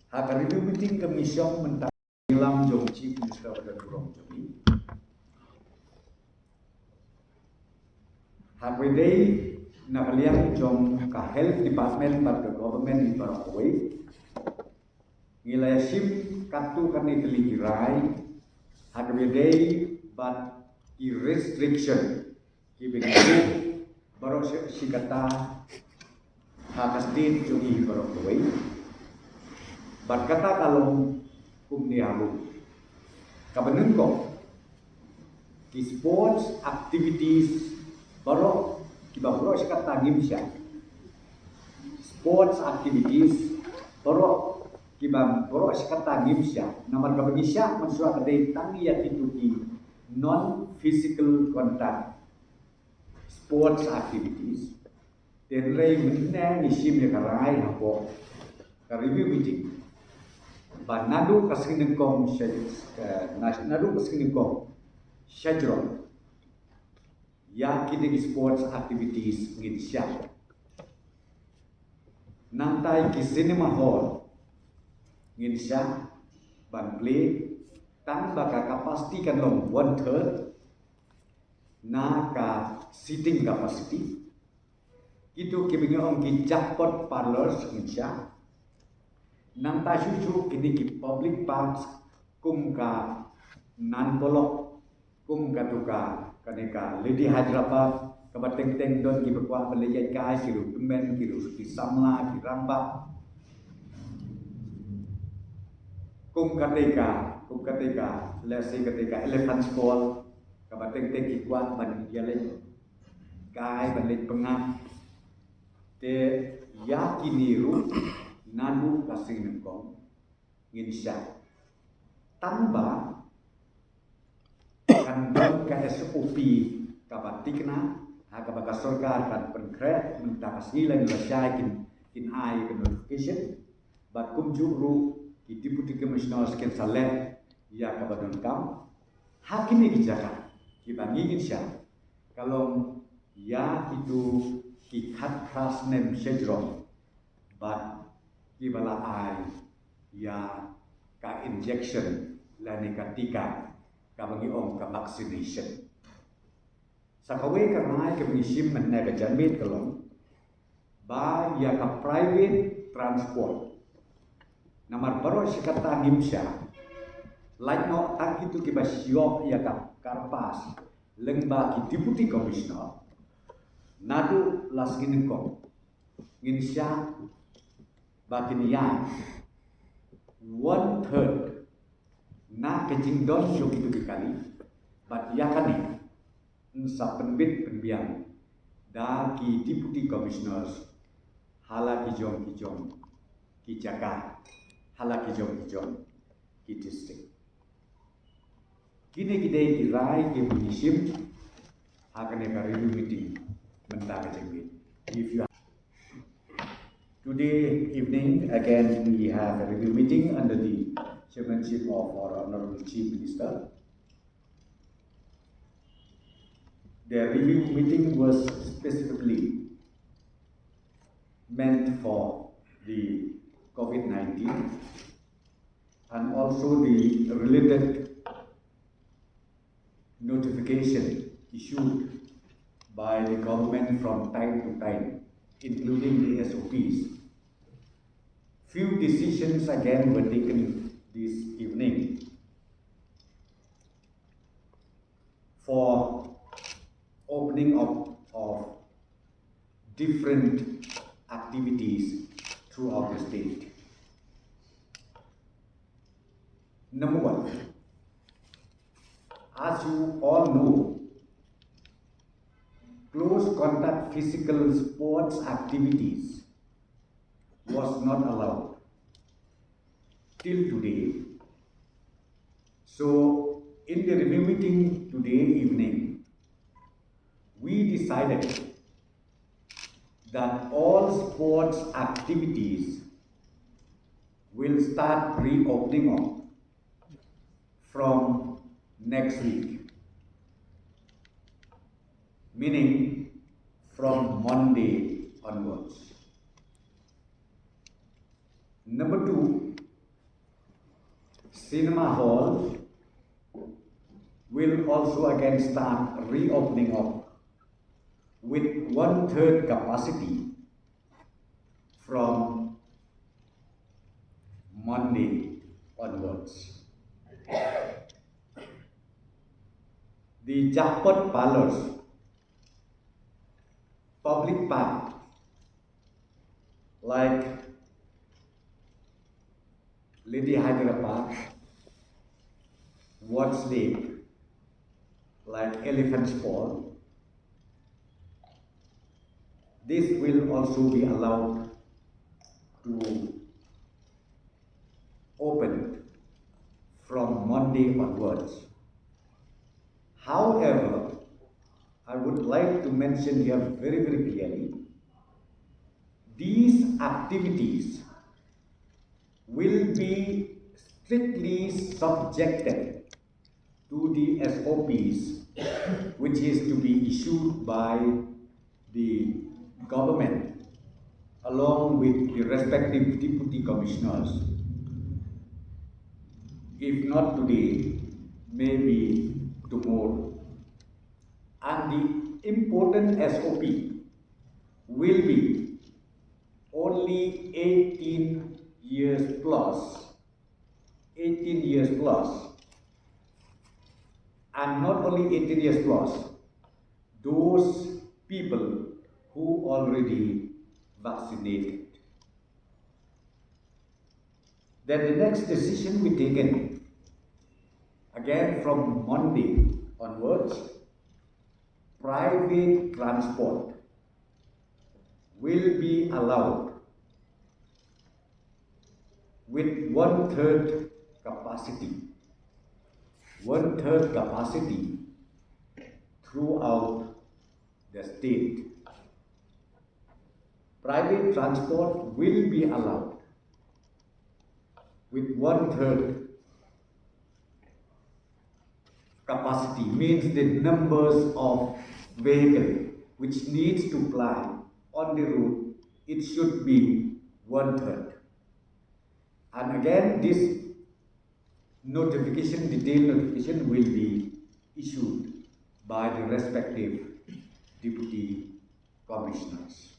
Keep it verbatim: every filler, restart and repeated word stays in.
Ha ka review meeting ka mishong mynta lam jong Chief Minister bad ka burom jong i. Ha kawei de na ka liang jong ka Health Department bad ka government i baroh kawei, ngi la ïa shim katto katne tylli ki rai ha kaba ïadei bad ki restriction kiba ngi buh baroh shi, shi katta ha ka state jong ngi baroh kawei. Bad kata ka long kumne haduh kaba nyngkong, ki sports activities baroh, kiba baroh shi katta ngim shah. Sports activities baroh, kiba baroh shi katta ngim shah. Namar kaba ngi shah mynshuwa ka dei tang ïa kito ki non physical contact sports activities. Te hynrei mynne ngi shim ïa ka rai hapoh ka review meeting ba naduh ka sngi nyngkong sha, eh, na-, naduh ka sngi nyngkong shajrong ïa kine ki sports activities ngin shah. Nangta ïa ki cinema hall ngin shah ban plie tang ba ka capacity kan long one third na ka seating capacity. Kito kiba ngi ong ki jackpot parlors ngin shah. Nangta shuh shuh kine ki public parks kum ka Nan Polok, kum kato ka, kane ka Lady Hyderabad, kaba teng teng don kiba kwah ban leit ïaid kai, ki riewtymmen, ki riew, ki samla, ki rangbah. Kum kata ka, kum kata ka, let's say kata ka Elephant's Fall, kaba teng teng ki kwah ban ïaleit kai, ban leit pyngngad. Te ïa kine ruh naduh ka sngi nyngkong ngin shah. Tang ba kan don ka S O P kaba thikna, ha kaba ka sorkar kan pynkhreh, mynta ka sngi lane la shai kin, kin ai ka notification. Bad kumjuh ruh ki deputy commissioners kin sa leh ïa kaba donkam. Ha kine ki jaka kiba ngi ngin shah, ka long ïa kito ki khatphra snem shajrong bad kiba la ai ïa ka injection lane ka tika kaba ngi ong ka vaccination. Sa kawei ka rai kaba ngi shim mynne ka janmiet ka long ba ïa ka private transport, namar baroh shi katta ngim shah, lait noh tang kito kiba shu ïoh ïa ka car pass lyngba ki deputy commissioner, naduh la sngi nyngkong ngin shah ba kin ïaid one third na ka jingdon jong kito ki kali. Bad ïa kane yn sa pynbit pynbiang da ki deputy commissioners ha la ki jong ki jong ki jaka, ha la ki jong ki jong ki district. Kine ki dei ki rai kiba ngi shim ha kane ka review meeting mynta ka janmiet. If you Today evening, again, we have a review meeting under the chairmanship of our Honorable Chief Minister. The review meeting was specifically meant for the COVID nineteen and also the related notification issued by the government from time to time, including the S O Ps. Few decisions again were taken this evening for opening up of different activities throughout the state. Number one, as you all know, close contact physical sports activities was not allowed till today. So, in the review meeting today evening, we decided that all sports activities will start reopening up from next week, meaning from Monday onwards. Number two, Cinema hall will also again start reopening up with one third capacity from Monday onwards. The jackpot parlors, public park, like Lady Hyderabad Park, Ward's Lake, like Elephant's Fall. This will also be allowed to open from Monday onwards. However, I would like to mention here very, very clearly, these activities will be strictly subjected to the S O Ps, which is to be issued by the government along with the respective deputy commissioners. If not today, maybe tomorrow. And the important S O P will be only eighteen years plus, eighteen years plus, and not only eighteen years plus, those people who already vaccinated. Then the next decision we taken, again from Monday onwards, private transport will be allowed with one third capacity, one third capacity throughout the state. Private transport will be allowed with one third capacity, means the numbers of vehicle which needs to ply on the route, it should be one third. And again, this notification, detailed notification will be issued by the respective deputy commissioners.